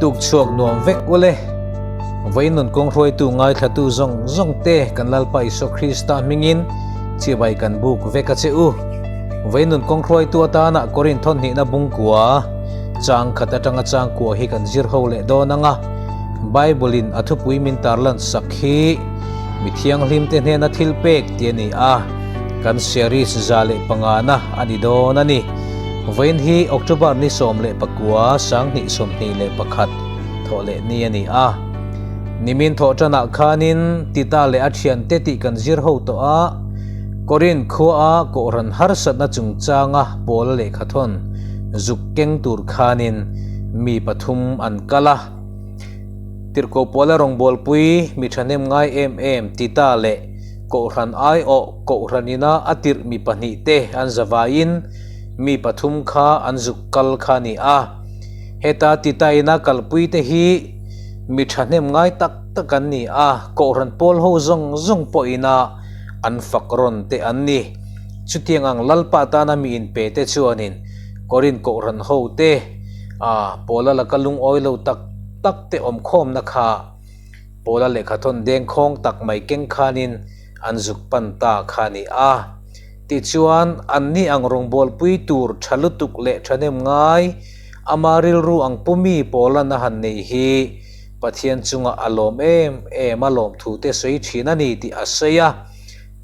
Tuk chhuak nuam vek ule. Vawiin nun kawng hruaitu ngaithlatu zawng zawng te kan Lalpa Isua Krista hmingin chibai kan buk vek a che u. Vawiin nun kawng hruaitu atana Korinth thawnhnihna bungkua chang khat atanga changkua hi kan zir ho leh dawn ang a. Bible in a thupui min tarlan sak hi mi thianghlim te hnena thil pek tih a ni a, kan series 105na a ni dawn a ni. Vawiin hi October ni 19, 2021 thawh leh ni a ni a. Nimin thawh tanah khanin Tita leh a thiante tih kan zir ho tawh a, Korinth khuaa Kohhran harsatna chungchanga Paula lehkhathawn zuk keng tur khanin mi pathum an kal a. Tirhkoh Paula rawngbawlpui mi thahnem ngai em em Tita leh Kohhran aiawh Kohhran ina a tirh mi pahnihte an zavaiin mi pathum kha an zuk kal kha a ni a. Heta Tita ina kalpuite hi mi thahnem ngai tak tak an ni a, Kohhran pawl ho zawng zawng pawh ina an fak rawn te an ni. Chutiang ang Lalpa tana mi inpe te chuanin Korinth Kohhran hote a Paula laka lungawi lo tak tak te awmkhawmna kha Paula lehkhathawn dengkhawng tak mai keng khanin an zuk pan ta kha a ni a. Tichuan, anni ang rawngbawlpui tur tha lutuk leh thahnem ngai, ama rilru ang pumi Paula'n a han nei hi Pathian chungah a lawm em em a lawmthu te sawi thin a ni tih a sawi a.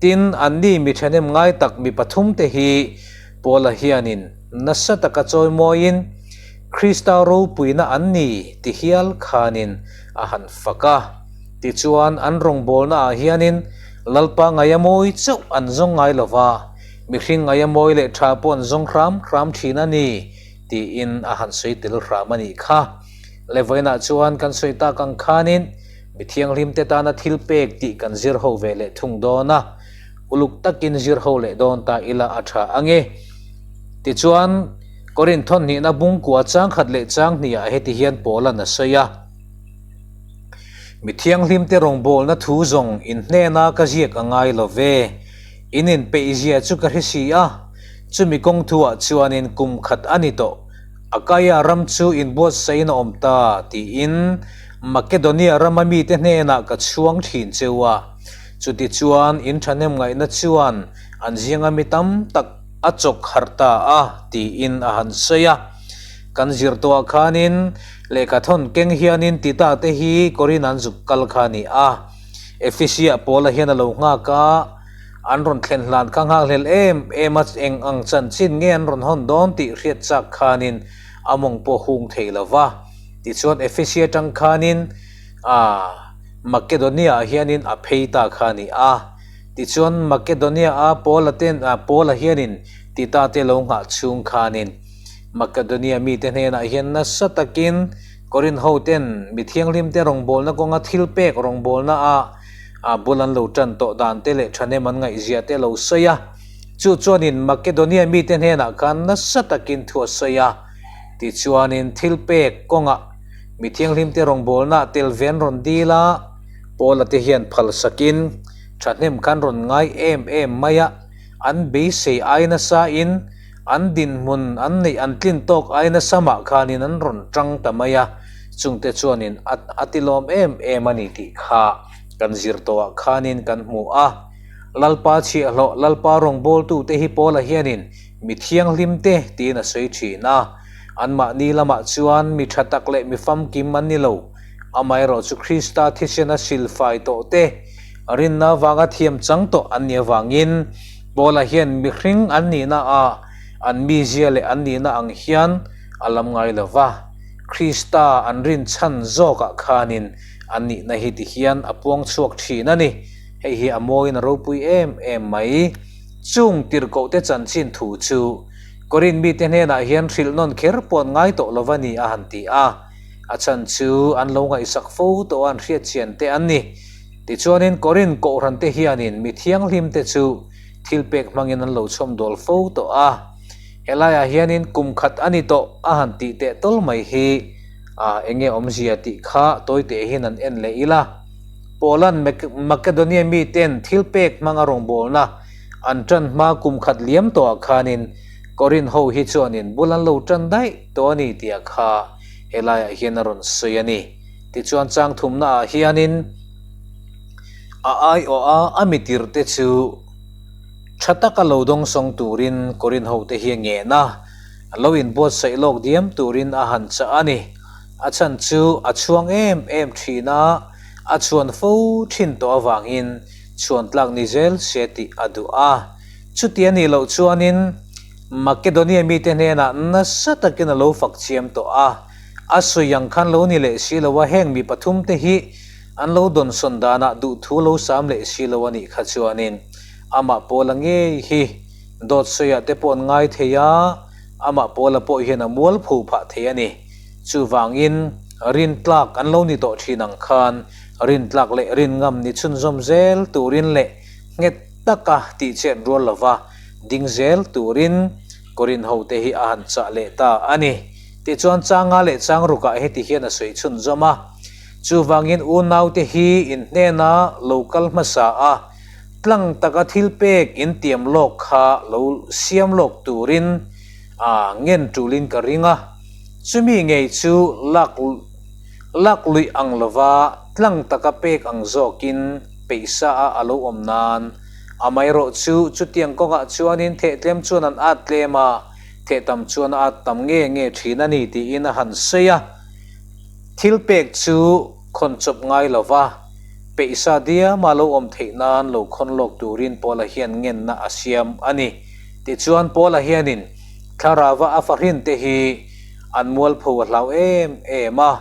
Tin, anni mi thahnem ngai tak mi pathum te hi Paula hianin nasa taka chawimawiin Krista ropuina an ni ti hial khanin a han fak a. Tichuan, an rawngbawlna ah hianin Lalpa ngaia mawi chauh an zawng ngai lo va, mihring ngaia mawi leh tha pawh an zawng hram hram thin a ni tiin a han sawi tel hram a nih kha. Levainah chuan kan sawi tak ang khanin mi thianghlimte tana thil pek tih kan zir ho ve leh thung dawn a. Uluk takin zir ho leh dawn ta ila a tha ang e. Tichuan, Korinth thawnhnihna bungkua chang khat leh chang hnihah heti hian Paula'n a sawi a, Mi thianghlimte rawngbawlna thu zawng in hnena ka ziak a ngai lo ve. In inpeihzia chu ka hre si a, chumi kawng thuah chuanin kum khat a ni tawh. Akaia ram chu inbuatsaih in a awm ta, tiin Makedonia rama mite hnenah ka chhuang thin cheu a. Chutichuan, in thahnem ngaihna chuan an zinga mi tam tak a chawk harh ta a, tiin a han sawi a. Kan zir tawhah khanin lehkhathawn keng hianin Tita te hi Korin an zuk kal kha a ni a. Efesiah Paula hian a lo nghak a, an rawn thlen hlan kha nghakhlel em em a, eng ang chanchin nge an rawn hawn dawn tih hriat chak khanin a mawng pawh hung thei lo va. Tichuan Efesia atang khanin a. Makedonia-ah hianin a phei ta kha a ni a. Tichuan, Makedonia-a Paula ten a Paula hianin Tita te lo nghah chhung khanin Makedonia mite hnenah hian nasa takin Korinth ho ten mi thianghlimte rawngbawlna kawnga thil pek rawngbawlna a a bul an lo tan tawh dan te leh thahnem an ngaihzia te lo sawi a. Chu chuanin Makedonia mite hnenah khan nasa takin thu a sawi a. Tichuanin thil pek kawngah Mi thianghlimte rawngbawlna tel ve an rawn dil a, Paula te hian phalsakin thahnem khan rawn ngai em em mai a, an beisei ai nasa in an dinhmun an neih an tlin tawk ai nasa mah khanin an rawn tang ta mai a, chungte chuanin a a tilawm em em a ni tih kha kan zir tawhah khanin kan hmu a. Lalpa chhiahhlawh, Lalpa rawngbawltute hi Paula hianin mi thianghlimte tiin a sawi thin a. Anmahni lamah chuan mi tha tak leh mi famkim an ni lo. Amaherawh chu Krista thisena silfai tawh te, rinna avanga thiam chang tawh an nih avangin Paula hian mihring an nihna ah an mizia leh an nihna ang hian a lam ngai lo va. Krista an rin chhan zawkah khanin an nihna hi ti hian a puang chhuak thin a ni. Hei hi a mawiin a ropui em em mai. Chung tirhkohte chanchin thu chu Korinth mite hnenah hian hrilh nawn kher pawh an ngai tawh lo va ni a han ti a, a chhan chu an lo ngaihsak fo tawh a an hriat chian te an ni. Tichuanin Korinth kohhran te hianin mi thianghlim te chu thil pek hmangin an lo chhawm dawl fo tawh a, helaiah hianin kum khat a ni tawh a han tih teh tawl mai hi a enge awmzia tih kha tawi teh hian an en leh ila. Paula'n Makedonia miten thil pek hmanga rawngbawlna An ṭan hma kum khat liam tawhah khanin Korinth ho hi chuanin bul an lo ṭan daih tawh a ni tih a kha helaiah hian a rawn sawi a ni. Tichuan chang thumnaah hianin a aiawha a mitirte chu tha taka lo dawngsawng turin Korin hote hi a ngen a, lo inbuatsaih lawk diam turin a han chah a ni. A chhan chu a chhuang em em thin a, a chhuan fo thin tawh avangin chhuan tlak ni zel se tih a duh a. Chuti a nih loh chuanin Makedonia mite hnenah nasa takin a lo fak chiam tawh a, a sawi ang khan lo ni leh si lo a, heng mi pathumte hi an lo dawnsawn danah duhthu lo sam leh si lo a nih kha chuanin amah Paula ngei hi dawt sawiah te pawh an ngai thei a, amah Paula pawh hian a mualpho phah thei a ni. Chuvangin rintlak an lo ni tawh thin ang khan rintlak leh rinngam ni chhunzawm zel turin leh nghet taka tih chet rual lova ding zel turin Korin hote hi a han chah leh ta a ni. Tichuan changa leh chang rukah heti hian a sawi chhunzawm a, Chuvangin unaute hi in hnena lo kal hmasa a, tlang taka thil pek in tiam lawk kha lo siam lawk turin a ngen tulin ka ring a, chumi ngei chu lak lak luih ang lova tlang taka pek ang zawkin peihsa a a lo awm nan. Amaherawh chu chutiang kawngah chuanin theh tlem chuan an at tlem a, theh tam chuan a at tam nge nge thin a ni tiin a han sawi a. Thil pek chu khawn chawp ngai lo va, peihsa diama lo awm theih nan lo khawn lawk turin Paula hian ngenna a siam a ni. Tichuan Paula hianin thlarauva a fahrinte hi an mualpho a hlau em em a.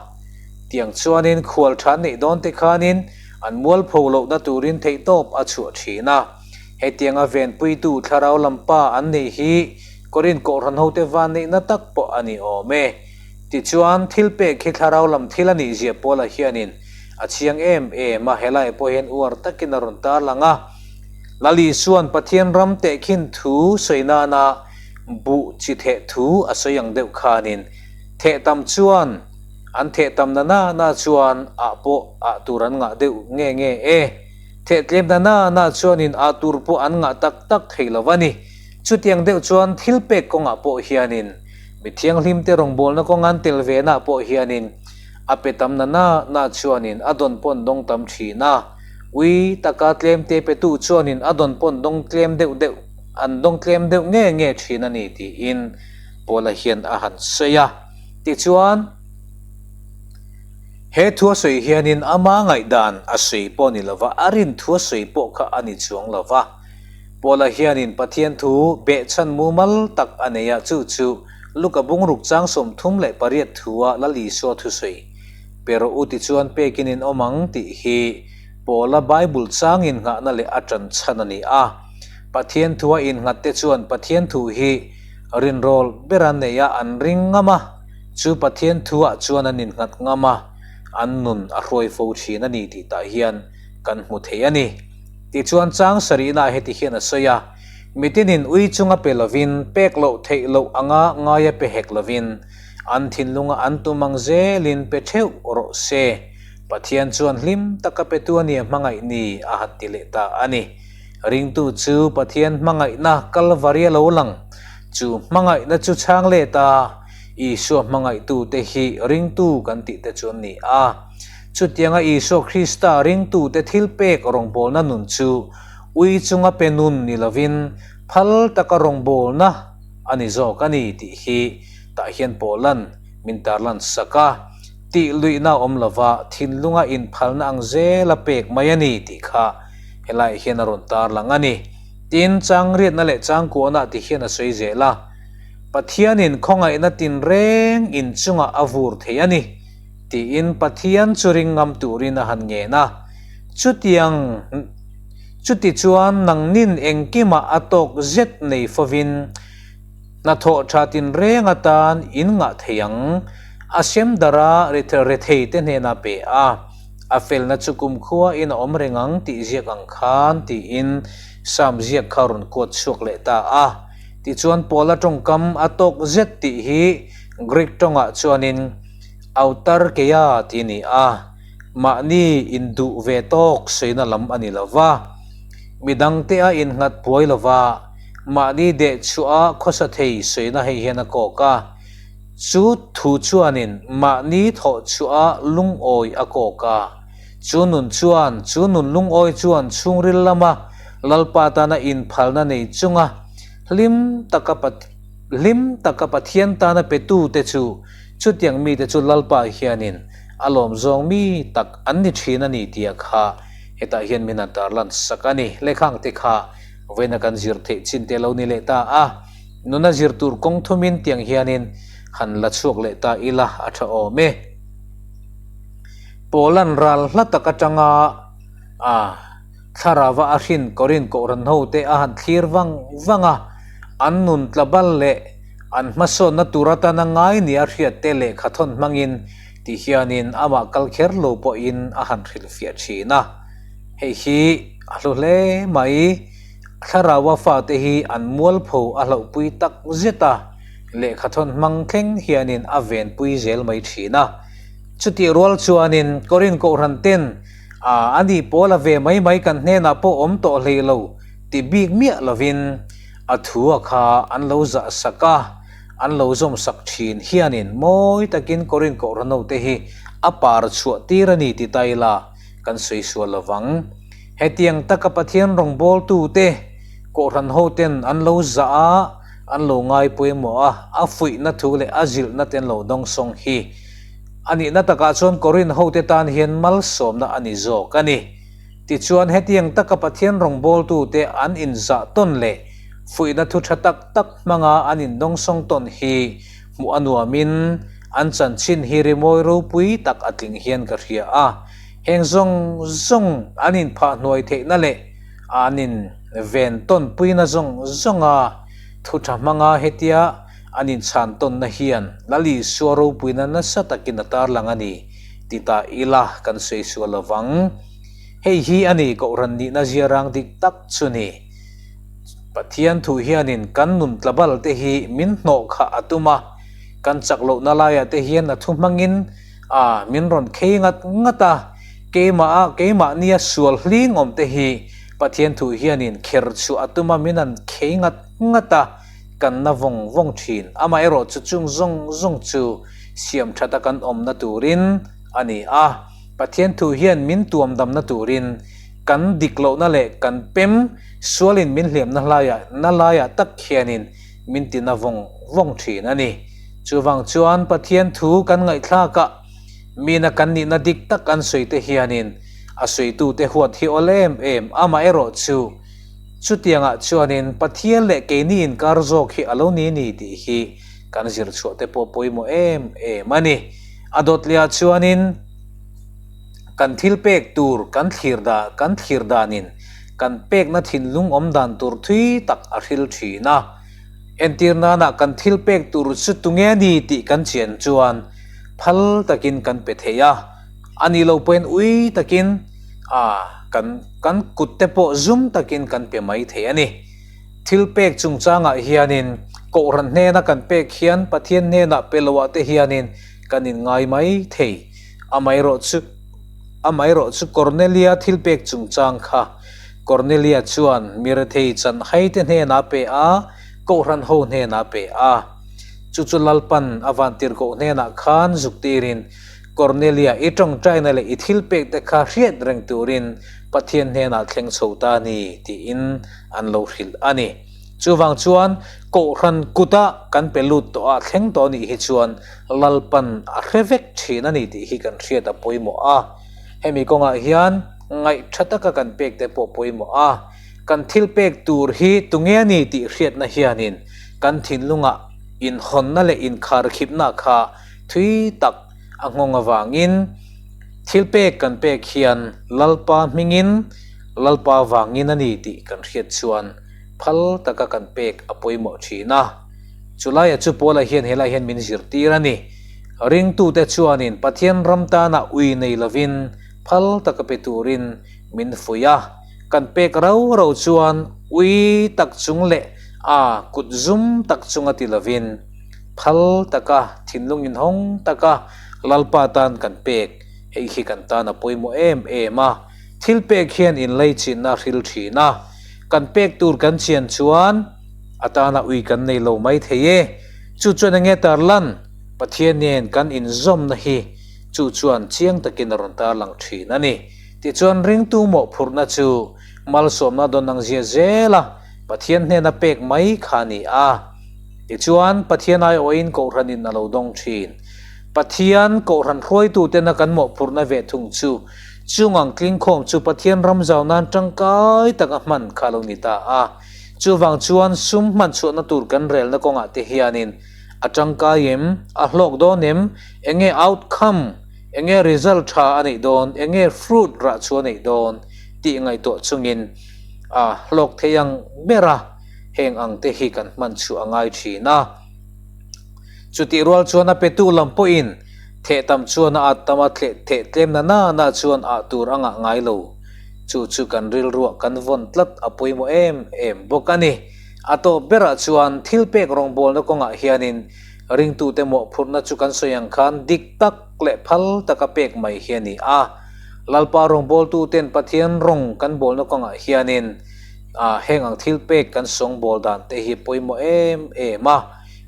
Tiang chuanin khual tha neih dawn te khanin An mualpho lohna turin theihtawp a chhuah thin a. Hetianga venpuitu thlarau lampa an neih hi Korin Kohhran hote van neihna tak pawh a ni awm e. Tichuan, thil pek hi thlarau lam thil a nih zia Paula hianin a chiang em em a, helai pawh hian uar takin a rawn tarlang a. Lal Isua'n Pathian ram tehkhin thu sawi nana buh chi theh thu a sawi ang deuh khanin theh tam chuan An theh tam na na na chuan ah pawh ah tur an ngah deuh nge nge e. Theh tlem na na na chuanin ah tur pawh an ngah tak tak thei lo a ni. Chutiang deuh chuan thil pek kawngah pawh hianin mi thianghlimte rawngbawlna kawng an tel ve na pawh hianin a pe tam na na na chuanin a dawn pawn dawng tam thin a. Ui taka tlemte petu chuanin a dawn pawn dawng tlem deuh deuh an dawng tlem deuh nge nge thin a ni tiin Paula hian a han sawi a. Tichuan, he thu a sawi hianin ama ngaihdan a sawi pawh ni lova, a rin thu a sawi pawh kha a ni chuang lova. Paula hianin Pathian thu behchhan mumal tak a nei a, chu chu Luka bungruk chang 38 thua Lal Isua thusawi, Pe rawh u tichuan pekin in awm ang tih hi Paula Bible chang innghahna leh a ṭan chhan a ni a. Pathian thua innghatte chuan Pathian thu hi Rinrawl ber a nei a, an ring ngam a, chu Pathian thuah chuan an innghat ngam a, an nun a hruai fo thin a ni tih tah hian kan hmu thei a ni. Tichuan chang sarihnaah heti hian a sawi a, Mitinin ui chunga pe lovin, pek loh theih loh anga ngaia pe hek lovin, an thinlunga an tum ang zelin pe theuh rawh se, Pathian chuan hlim taka petu a nia hmangaih ni a han ti leh ta a ni. Ringtu chu Pathian hmangaihna Kalvari a lo lang. Chu hmangaihna chu chhang let a, Isua hmangaihtute hi ringtu kan tih te chu an ni a. Chutianga Isua Krista ringtute thilpek rawngbawlna nun chu ui chunga pe nun ni lovin phal taka rawngbawlna a ni zawk a ni tih hi tah hian Paula'n min tarlan sak a. Tih luihna awm lova thinlunga inphalna ang zela pek mai a ni tih kha helaiah hian a rawn tarlang a ni. Tin, changriatna leh changkuahna ti hian a sawi zel a, Pathianin khawngaihna tinreng inchungah a vur thei a ni, tiin Pathian chu ring ngam turin a han ngen a. Chutiang chuti chuan nangnin engkimah a tawk zet nei fovin, Hnathawh tha tinreng atan in ngah thei ang, a sem dara rethei te hnena pe a, a felna chu kumkhua in a awm reng ang tih ziak ang khan tiin Sam ziak kha rawn kuat chhuak leh ta a. Tichuan Paula tawngkam a tawk zet tih hi Greek tawngah chuanin autarkeia tih a ni a, mahni induh ve tawk sawina lam a ni lo va, midangte a innghat buai lo va, Mahni deh chhuah a khawsa thei sawina hei hian a kawk a. Chu thu chuanin mahni thawh chhuah a lungawi a kawk a. Chu nun chuan, chu nun lungawi chuan chhungril lama Lalpa tana inphalna nei chunga hlim taka hlim taka Pathian tana petute chu chutiang mite chu Lalpa hianin a lawmzawng mi tak an ni thin a ni tia kha hetah hian min han tarlan sak a ni. Lehkhangte kha vawiina kan zir theih chin te lo ni leh ta a. Nuna zir tur kawng thumin tiang hianin han la chhuak leh ta ila a tha awm e. Paula'n ral hla tak atanga a thlarava a hrin Korinth Kohhran hote a han thlir vang vang a, an nun tla bal leh an hmasawnna tur atana ngai nia hriat te lehkha thawn hmangin ti hianin amah kal kher lo pawhin a han hrilhfiah thin a. Hei hi a hlu hle mai. Thlaraua fate hi an mualpho a hlauhpui tak zet a, lehkha thawn hmang thleng hianin a venpui zel mai thin a. Chutih rual chuanin Korinth Kohhran ten a a ni pawl a ve mai mai kan hnenah pawh awm tawh hlei lo ti bik miah lovin a thu a kha an lo zah sak a, an lo zawm sak thin hianin mawi takin Korinth Kohhran hote hi a par chhuah tir a ni ti ta ila kan sawi sual lovang. Hetiang taka Pathian rawngbawltute Kohhran hoten an lo zah a, an lo ngai pawimawh a, a fuihna thu leh a zilhna te an lo dawngsawng hi a nihna takah chuan Korinth hote tan hian malsawmna a ni zawk a ni. Tichuan hetiang taka Pathian rawngbawltute an inzah tawn leh fuihna thu tha tak tak hmanga an indawngsawng tawn hi hmuh a nuamin an chanchin hi rimawi ropui tak a tling hian ka hria a. Heng zawng zawng an inphah hnuai theihna leh an in ven tawn puina zawng zawnga thu tha hmanga hetia an inchhan tawnna hian Lal Isua ropuina nasa takin a tarlang a ni ti ta ila kan sawi sual lovang. Hei hi a ni Kohhran nihna ziarang dik tak chu ni. Pathian thu hianin kan nun tlabal te hi min hnawh khah a tum a, kan chak lohna laiah te hian a thu hmangin A, min rawn khei ngat ngat a, keimah a keimahnia sual hling awm te hi Pathian thu hianin kher chhuah a tum a, min han khei ngat ngat a, kan na vawng vawng thin. Amaherawh chu chung zawng zawng chu siam that a kan awmna turin a ni a, Pathian thu hian min tuam damna turin kan dik lohna leh kan pem sualin min hliamna hlaiah na laiah tak hianin min ti na vawng vawng thin a ni. Chuvang chuan Pathian thu kan ngaihthlak a, mina kan nihna dik tak an sawi te hianin a sawitute huat hi awl em em, amaherawh chu chutiangah chuanin Pathian leh keini inkar zawk hi a lo ni ni tih hi kan zir chhuah te pawh pawimawh em em a ni. A dawtliah chuanin kan thil pek tur kan thlir dah kan thlir danin kan pekna thinlung awm dan tur thui tak a hril thin a. Entir nana kan thil pek tur chu tunge ni tih kan chian chuan phal takin kan pe thei a, a nih loh pawhin ui takin a kan kan kut te pawh zum takin kan pe mai thei a ni. Thil pek chungchangah hianin Kohhran hnena kan pek hian Pathian hnenah pe loah te hianin kan inngai mai thei. Amaherawhchu amaherawhchu Kornelia thil pek chungchang kha Kornelia chuan mi rethei chanhaite hnenah pe a, Kohhran ho hnenah pe a. Chu chu Lalpan a vantirhkoh hnenah khan zuk tirin, Kornelia, i tawngtaina leh i thil pekte kha hriat reng turin Pathian hnenah thleng chho ta a ni, tiin an lo hrilh a ni. Chuvang chuan Kohhran kuta kan pe lut tawh a, thleng tawh nih hi chuan Lalpan a hre vek thin a ni tih hi kan hriat a pawimawh a. Hemi kawngah hian Ngaih tha taka kan pek te pawh pawimawh a, kan thil pek tur hi tunge a ni tih hriatna hianin kan thinlungah inhawnna leh inkharkhipna kha thui tak a nghawng avangin thil pek kan pek hian Lalpa hmingin Lalpa vangin a ni tih kan hriat chuan phal taka kan pek a pawimawh thin a. Chulaia chu Paula hian helai hian min zirtir a ni. Ringtute chuanin Pathian ram tana ui nei lovin Phal taka pe turin min fuih a, kan pek rau rau chuan ui tak chung leh a kut zum tak chunga ti lovin phal taka thinlung inhawng taka Lalpa tan kan pek hei hi kan tan a pawimawh em em a, thil pek hian inlaichinna a hril thin a, kan pek tur kan chian chuan a tana ui kan nei lo mai thei e, chu chuan enge tarlan? Pathian nen kan inzawmna hi chu chuan chiang takin a rawn tarlang thin a ni. Tichuan ringtu mawhphurhna chu malsawmna dawn ang zia zela Pathian hnena pek mai kha a ni a. Tichuan Pathian aiawhin Kohhranin a lo dawng thin. Pathian Kohhran hruaitutena kan mawhphurhna ve thung chu chung ang tlingkhawm chu Pathian ram zau nan tangkai taka hman kha a lo ni ta a. Chuvang chuan sum hman chhuahna tur kan relna kawngah te hianin a tangkai em, a hlawk dawn em, enge outcome, enge result tha a neih dawn, enge fruit rah chu a neih dawn tih ngaihtuah chungin a hlawk thei ang bera heng ang te hi kan hman chhuah a ngai thin a. Chutih rual chuan a petu lam pawhin theh tam chuan a at tam a, theh tlem na na na chuan ah tur a ngah ngai lo. Chu chu kan rilruah kan vawn tlat a pawimawh em em bawk a ni. A tawp berah chuan thil pek rawngbawlna kawngah hianin ringtute mawhphurhna chu kan sawi ang khan dik tak leh phal taka pek mai hi a ni a. Lalpa rawngbawltuten Pathian rawng kan bawlna kawngah hianin heng ang thil pek kan sawngbawl dan te hi pawimawh em em a.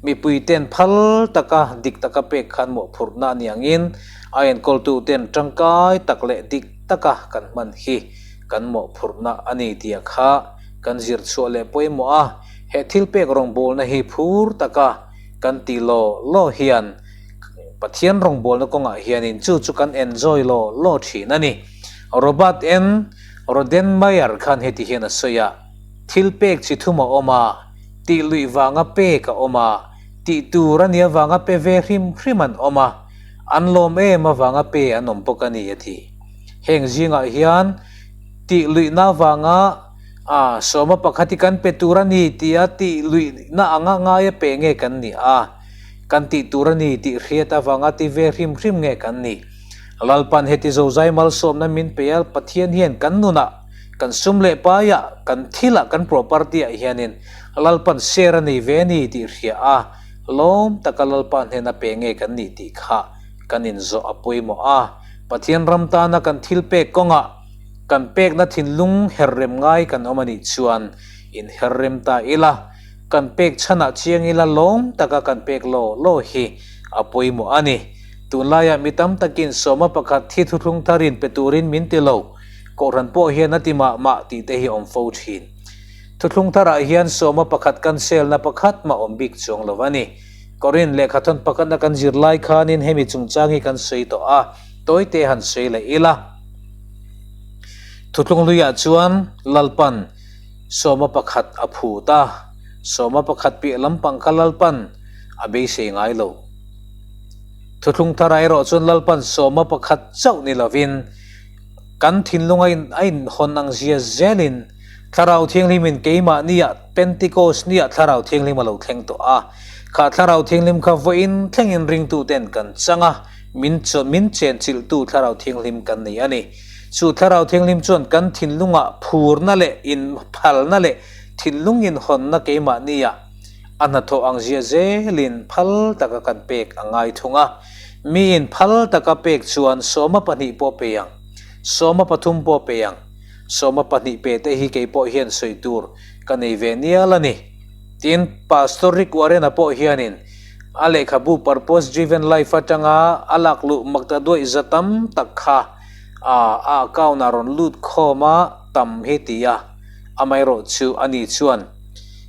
Mipuiten phal taka dik taka pek khan mawhphurhna a ni angin a enkawltuten tangkai tak leh dik taka kan hman hi kan mawhphurhna a ni tih kha kan zir chhuah leh pawimawh a. He thil pek rawngbawlna hi phur taka kan ti law law hian Pathian rawngbawlna kawngah hianin chu chu kan enjoy law law thin a ni. Robert N. Rodenmayer khan heti hian a sawi a, Thil pek chi thum a awm a, tih luih vanga pek a awm a, tih tur a nih avanga pe ve hrim hrim an awm a, an lawm em avanga pe an awm bawk a ni a ti. Heng zingah hian tih luihna avanga a sawma pakhat hi kan pe tur a ni tia tih luihna anga ngaia pe nge kan ni a, kan tih tur a ni tih hriat avanga ti ve hrim hrim nge kan ni. Lalpan heti zozai malsawmna min pe a, Pathian hian kan nunah, kan sum leh paiah, kan thilah, kan property ah hianin Lalpan share a nei ve a ni tih hria a, lawm taka Lalpa hnena pe nge kan nih tih kha kan inzawh a pawimawh a. Pathian ram tana kan thil pek kawngah kan pekna thinlung herrem ngai kan awm a nih chuan inherrem ta ila, kan pek chhanah chiang ila lawm taka kan pek law law hi a pawimawh a ni. Tunlaiah mi tam takin sawma pakhat thi thuthlung tharin pe turin min ti lo. Kohhran pawh hian a ti mah mah tih te hi awm fo thin. Thuthlung tharah hian sawma pakhat kan selna pakhat mah awm bik chuang lo a ni. Korin lehkhathawn pakhatna kan zir lai khanin hemi chungchang hi kan sawi tawh a, tawite han sawi leh ila. Thuthlung hluiah chuan Lalpan sawma pakhat a phut a, sawma pakhat piah lampang kha Lalpan a beisei ngai lo. Thuthlung tharah erawh chuan Lalpan sawma pakhat chauh ni lovin, Kan thinlung a inhawn ang zia zelin Thlarau Thianghlimin keimahniah Pentecost niah Thlarau Thianghlim a lo thleng tawh a. Kha Thlarau Thianghlim kha vawiin thlengin ringtuten kan chang a, min min chenchilhtu Thlarau Thianghlim kan nei a ni. Chu Thlarau Thianghlim chuan kan thinlungah phurna leh inphalna leh thinlung inhawnna keimahniah A hnathawh ang zia zelin phal taka kan pek a ngai thung a. Miin phal taka pek chuan 12 pawh pe ang, 13 pawh pe ang. 12 pe te hi kei pawh hian sawi tur ka nei ve nial a ni. Tin, Pastor Rick Warren-a pawh hianin a lehkhabu Purpose Driven Life atanga a lakluh maktaduaih za tam tak kha a account-ah rawn lut khawm a tam hi ti a, amaherawhchu ani chuan,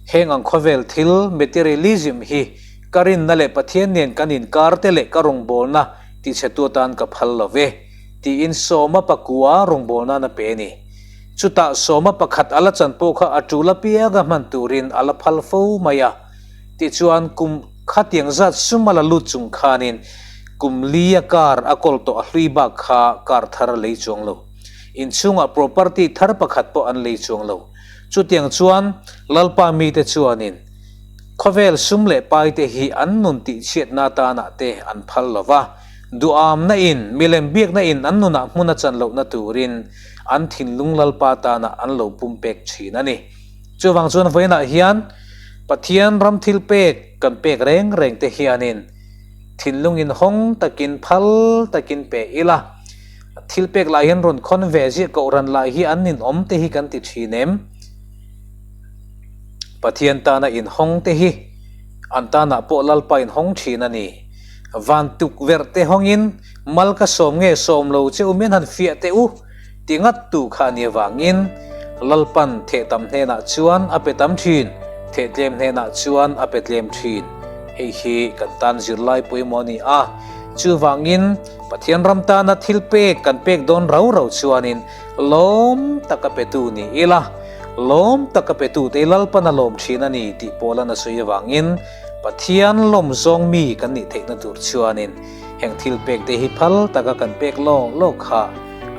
Heng ang khawvel thil, materialism, hi ka rinna leh Pathian nen kan inkar te leh ka rawngbawlna tichhetu atan ka phal lo ve, tiin sawma pakua rawngbawlna'n a pe a ni. Chutah sawma pakhat a la chan pawh kha a tul apianga hman turin a la phal fo mai a. Tichuan kum khatiang zat sum a la lut chung khanin kum li a car a kawl tawh a hlui bak kha car thar a lei chuang lo. Inchhungah property thar pakhat pawh an lei chuang lo. Chutiang chuan Lalpa mite chuanin khawvel sum leh paite hi an nun tihchhiatna atanah te an phal lo va, duhamna in, milem biakna in an nunah hmun a chan lohna turin an thinlung Lalpa tanah an lo pumpek thin a ni. Chuvang chuan vawiinah hian Pathian ram thil pek kan pek reng reng te hianin thinlung inhawng takin phal takin pe ila, Thil pek lah hian rawn khawn ve ziah kohhran lah hi an ninawm te hi kan ti thin em? Pathian tana inhawng te hi an tanah pawh Lalpa inhawng thin a ni. Van tukverh te hawngin mal ka sawm nge sawm lo che u min han fiah teh u ti ngat tu kha a nih avangin Lalpan theh tam hnenah chuan a pe tam thin, theh tlem hnenah chuan a pe tlem thin. Hei hi kan tan zirlai pawimawh a ni a, chuvangin Pathian ram tana thil pek kan pek dawn rau rau chuanin lawm taka petu ni ila, lawm taka petu te Lalpan a lawm thin a ni tih Paula'n a sawi avangin Pathian lawm zawng mi kan nih theihna tur chuanin heng thil pek te hi phal taka kan pek lawk lawk kha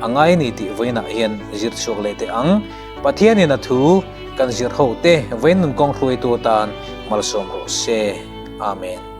a ngai ni tih vawiinah hian zir chhuak leh teh ang. Pathianin a thu kan zir ho te vawiin nun kawng hruaitu atan malsawm rawh se. Amen.